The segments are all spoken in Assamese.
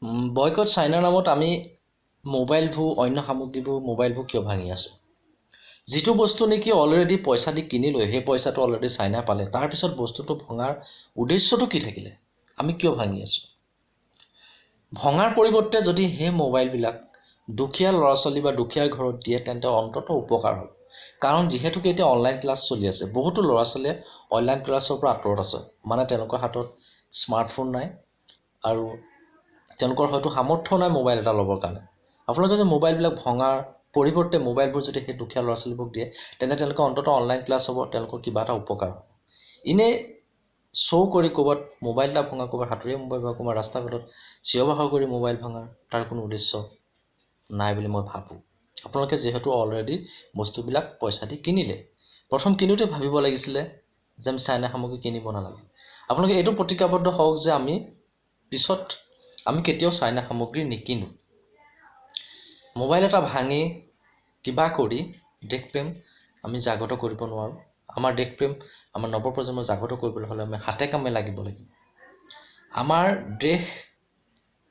বয়কট চাইনাৰ নামত আমি মোবাইলবোৰ, অন্য সামগ্ৰীবোৰ, মোবাইলবোৰ কিয় ভাঙি আছোঁ? যিটো বস্তু নেকি অলৰেডি পইচা দি কিনিলোঁ, সেই পইচাটো অলৰেডি চাইনাই পালে, তাৰপিছত বস্তুটো ভঙাৰ উদ্দেশ্যটো কি থাকিলে? আমি কিয় ভাঙি আছোঁ? ভঙাৰ পৰিৱৰ্তে যদি সেই মোবাইলবিলাক দুখীয়া ল'ৰা ছোৱালী বা দুখীয়া ঘৰত দিয়ে, তেন্তে অন্ততঃ উপকাৰ হ'ব। কাৰণ যিহেতুকে এতিয়া অনলাইন ক্লাছ চলি আছে, বহুতো ল'ৰা ছোৱালীয়ে অনলাইন ক্লাছৰ পৰা আঁতৰত আছে, মানে তেওঁলোকৰ হাতত স্মাৰ্টফোন নাই আৰু তেওঁলোকৰ হয়তো সামৰ্থ্য নাই মোবাইল এটা ল'বৰ কাৰণে। আপোনালোকে যে মোবাইলবিলাক ভঙাৰ পৰিৱৰ্তে মোবাইলবোৰ যদি সেই দুখীয়া ল'ৰা ছোৱালীবোৰক দিয়ে, তেন্তে তেওঁলোকৰ অন্ততঃ অনলাইন ক্লাছ হ'ব, তেওঁলোকৰ কিবা এটা উপকাৰ হ'ব। এনেই শ্ব' কৰি ক'ৰবাত মোবাইল এটা ভঙা, ক'ৰবাত হাতুৰীয়ে মোবাইল ভঙা, ক'ৰবাত ৰাস্তা ঘাটত চিঞৰ বাখৰ কৰি মোবাইল ভঙাৰ তাৰ কোনো উদ্দেশ্য নাই বুলি মই ভাবোঁ। আপোনালোকে যিহেতু অলৰেডি বস্তুবিলাক পইচা দি কিনিলে, প্ৰথম কিনোতে ভাবিব লাগিছিলে যে আমি চাইনা সামগ্ৰী কিনিব নালাগে। আপোনালোকে এইটো প্ৰতিজ্ঞাবদ্ধ হওক যে আমি পিছত আমি কেতিয়াও চাইনা সামগ্ৰী নিকিনো। মোবাইল এটা ভাঙি কিবা কৰি দেশপ্ৰেম আমি জাগ্ৰত কৰিব নোৱাৰোঁ। আমাৰ দেশপ্ৰেম, আমাৰ নৱপ্ৰজন্ম জাগ্ৰত কৰিবলৈ হ'লে আমি হাতে কামে লাগিব লাগিব। আমাৰ দেশ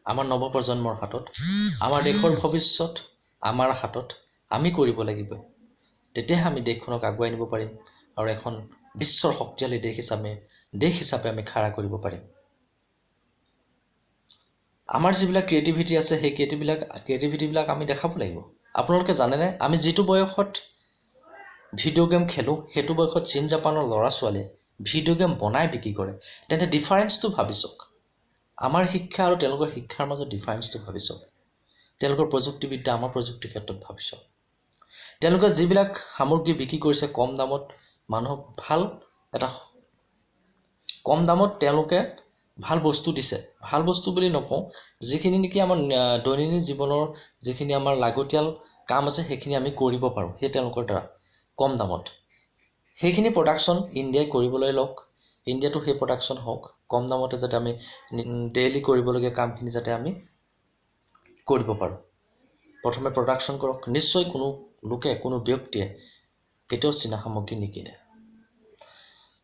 আমাৰ নৱপ্ৰজন্মৰ হাতত, আমাৰ দেশৰ ভৱিষ্যত আমাৰ হাতত, আমি কৰিব লাগিব। তেতিয়াহে আমি দেশখনক আগুৱাই নিব পাৰিম আৰু এখন বিশ্বৰ শক্তিশালী দেশ হিচাপে আমি খাৰা কৰিব পাৰিম। আমাৰ যিবিলাক ক্ৰিয়েটিভিটি আছে, সেই ক্ৰিয়েটিভিটিবিলাক আমি দেখাব লাগিব। আপোনালোকে জানেনে, আমি যিটো বয়সত ভিডিঅ' গেম খেলোঁ, সেইটো বয়সত চীন জাপানৰ ল'ৰা ছোৱালীয়ে ভিডিঅ' গেম বনাই বিক্ৰী কৰে। তেন্তে ডিফাৰেঞ্চটো ভাবি চাওক। আমাৰ শিক্ষা আৰু তেওঁলোকৰ শিক্ষাৰ মাজত ডিফাৰেঞ্চটো ভাবি চাওক। তেওঁলোকৰ প্ৰযুক্তিবিদ্যা, আমাৰ প্ৰযুক্তিৰ ক্ষেত্ৰত ভাবি চাওক। তেওঁলোকে যিবিলাক সামগ্ৰী বিক্ৰী কৰিছে কম দামত, মানুহক ভাল এটা কম দামত তেওঁলোকে ভাল বস্তু দিছে। ভাল বস্তু বুলি নকওঁ, যিখিনি নেকি আমাৰ দৈনন্দিন জীৱনৰ যিখিনি আমাৰ লাগতিয়াল কাম আছে, সেইখিনি আমি কৰিব পাৰোঁ সেই তেওঁলোকৰ দ্বাৰা কম দামত। সেইখিনি প্ৰডাকশ্যন ইণ্ডিয়াই কৰিবলৈ লওক, ইণ্ডিয়াতো সেই প্ৰডাকশ্যন হওক, কম দামতে যাতে আমি ডেইলি কৰিবলগীয়া কামখিনি যাতে আমি কৰিব পাৰোঁ। প্ৰথমে প্ৰডাকশ্যন কৰক। নিশ্চয় কোনো লোকে, কোনো ব্যক্তিয়ে কেতিয়াও চীনা সামগ্ৰী নিকিনে।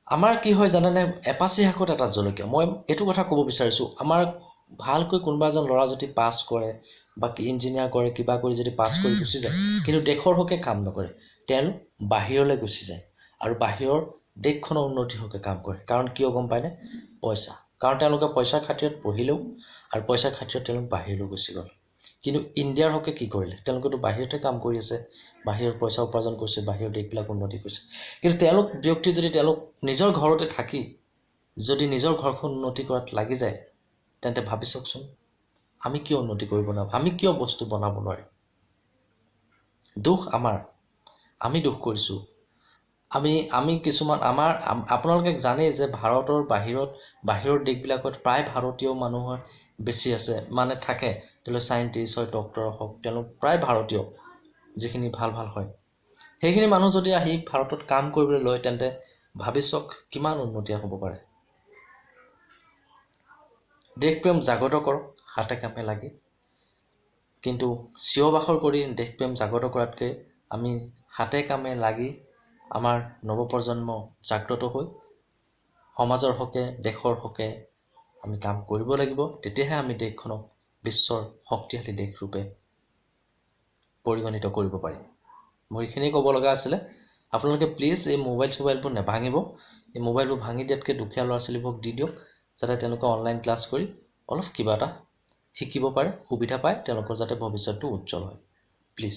আমাৰ কি হয় জানেনে? এপাচি শাকত এটা জলকীয়া। মই এইটো কথা ক'ব বিচাৰিছোঁ, আমাৰ ভালকৈ কোনোবা এজন ল'ৰা যদি পাছ কৰে বা ইঞ্জিনিয়াৰ কৰে, কিবা কৰি যদি পাছ কৰি গুচি যায়, কিন্তু দেশৰ হকে কাম নকৰে, তেওঁলোক বাহিৰলৈ গুচি যায় আৰু বাহিৰৰ দেশখনৰ উন্নতিৰ হকে কাম কৰে। কাৰণ কিয় গম পায়নে? পইচা। কাৰণ তেওঁলোকে পইচাৰ খাতিৰত পঢ়িলেও আৰু পইচাৰ খাতিৰত তেওঁলোক বাহিৰলৈ গুচি গ'ল। কিন্তু ইণ্ডিয়াৰ হকে কি কৰিলে? তেওঁলোকেতো বাহিৰতে কাম কৰি আছে, বাহিৰত পইচা উপাৰ্জন কৰিছে, বাহিৰৰ দেশবিলাক উন্নতি কৰিছে। কিন্তু তেওঁলোক ব্যক্তি যদি তেওঁলোক নিজৰ ঘৰতে থাকি যদি নিজৰ ঘৰখন উন্নতি কৰাত লাগি যায়, তেন্তে ভাবি চাওকচোন, আমি কিয় উন্নতি কৰিব নোৱাৰোঁ? আমি কিয় বস্তু বনাব নোৱাৰিম? দোষ আমাৰ, আমি দোষ কৰিছোঁ। আমি কিছুমান আমাৰ, আপোনালোকে জানেই যে ভাৰতৰ বাহিৰত, বাহিৰৰ দেশবিলাকত প্ৰায় ভাৰতীয় মানুহৰ বেছি আছে, মানে থাকে। তেওঁলোক চাইণ্টিষ্ট হয়, ডক্টৰ হওক, তেওঁলোক প্ৰায় ভাৰতীয় যিখিনি ভাল ভাল হয়, সেইখিনি মানুহ যদি আহি ভাৰতত কাম কৰিবলৈ লয়, তেন্তে ভাবি চাওক কিমান উন্নতি হ'ব পাৰে। দেশপ্ৰেম জাগ্ৰত কৰক হাতে কামে লাগি। কিন্তু চিঞৰ বাখৰ কৰি দেশপ্ৰেম জাগ্ৰত কৰাতকৈ আমি হাতে কামে লাগি আমাৰ নৱপ্ৰজন্ম জাগ্ৰত হৈ সমাজৰ হকে, দেশৰ হকে আমি কাম কৰিব লাগিব। তেতিয়াহে আমি দেশখনক বিশ্বৰ শক্তিশালী দেশ ৰূপে পৰিগণিত কৰিব পাৰিম। মোৰ এইখিনিয়ে ক'ব লগা আছিলে। আপোনালোকে প্লিজ এই মোবাইল চোবাইলবোৰ নাভাঙিব। এই মোবাইলবোৰ ভাঙি দিয়াতকৈ দুখীয়া ল'ৰা ছোৱালীবোৰক দি দিয়ক, যাতে তেওঁলোকে অনলাইন ক্লাছ কৰি অলপ কিবা এটা শিকিব পাৰে, সুবিধা পায়, তেওঁলোকৰ যাতে ভৱিষ্যতটো উজ্জ্বল হয়। প্লিজ।